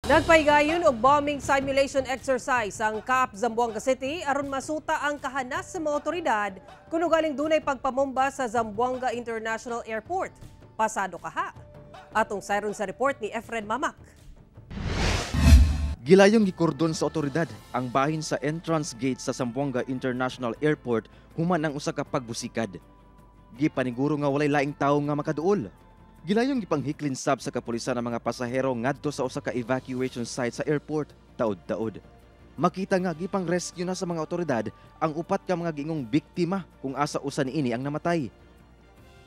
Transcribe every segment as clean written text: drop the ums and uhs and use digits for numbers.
Nagpahigayon og bombing simulation exercise ang CAAP Zamboanga City aron masuta ang kahanas sa mga otoridad kung ugaling dunay pagpamomba sa Zamboanga International Airport pasado kaha. Atong sayron sa report ni Efren Mamak. Gilayong gikordon sa otoridad ang bahin sa entrance gate sa Zamboanga International Airport human ang usa ka pagbusikad. Gipaniguro nga walay laing tawo nga makaduol. Gilayong gipanghiklin sab sa kapulisan ang mga pasahero ngadto sa usa ka evacuation site sa airport taod-taod. Makita nga gipang-rescue na sa mga otoridad ang upat ka mga giingong biktima kung asa usa niini ang namatay.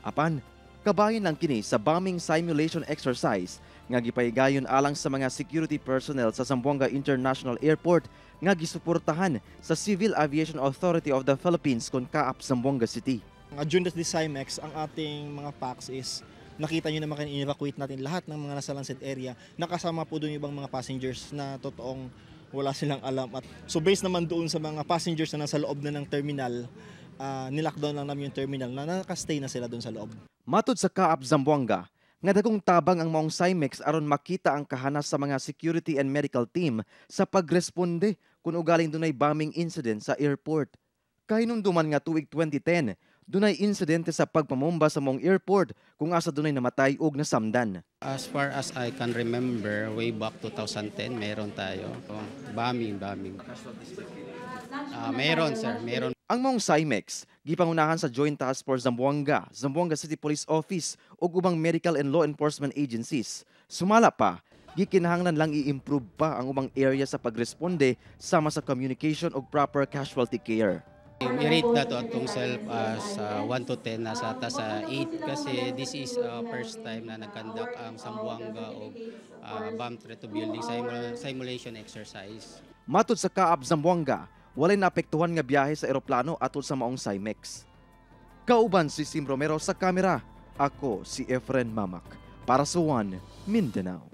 Apan, kabahin lang kini sa bombing simulation exercise nga gipahigayon alang sa mga security personnel sa Zamboanga International Airport nga gisuportahan sa Civil Aviation Authority of the Philippines kon CAAP Zamboanga City. During the SIMEX, ang ating mga PAX is nakita nyo naman kan evacuate natin lahat ng mga nasa landset area. Nakasama po doon yung ibang mga passengers na totoong wala silang alam. At, so based naman doon sa mga passengers na nasa loob na ng terminal, nilockdown lang namin yung terminal na nakastay na sila doon sa loob. Matud sa CAAP Zamboanga, nga dagong tabang ang maong SIMEX aron makita ang kahanas sa mga security and medical team sa pagresponde kung ugaling dunay bombing incident sa airport. Kahinumduman nga tuig 2010, dunay insidente sa pagpamomba sa maong airport kung asa dunay namatay og nasamdan. As far as I can remember, way back 2010, meron tayo. Oh, bombing, bombing. Meron, sir, meron. Ang maong SIMEX gipangunahan sa Joint Task Force Zamboanga, Zamboanga City Police Office ug ubang medical and law enforcement agencies. Sumala pa, gikinahanglan lang i-improve pa ang ubang area sa pagresponde sama sa communication ug proper casualty care. I-rate na to atong self as 1 to 10, nasa ta sa 8 kasi this is first time na nag-conduct ang Zamboanga og bomb threat to building simulation exercise. Matud sa CAAP Zamboanga, walay naapektuhan nga biyahe sa eroplano atol sa maong SIMEX. Kauban si Sim Romero sa kamera, ako si Efren Mamak para sa One Mindanao.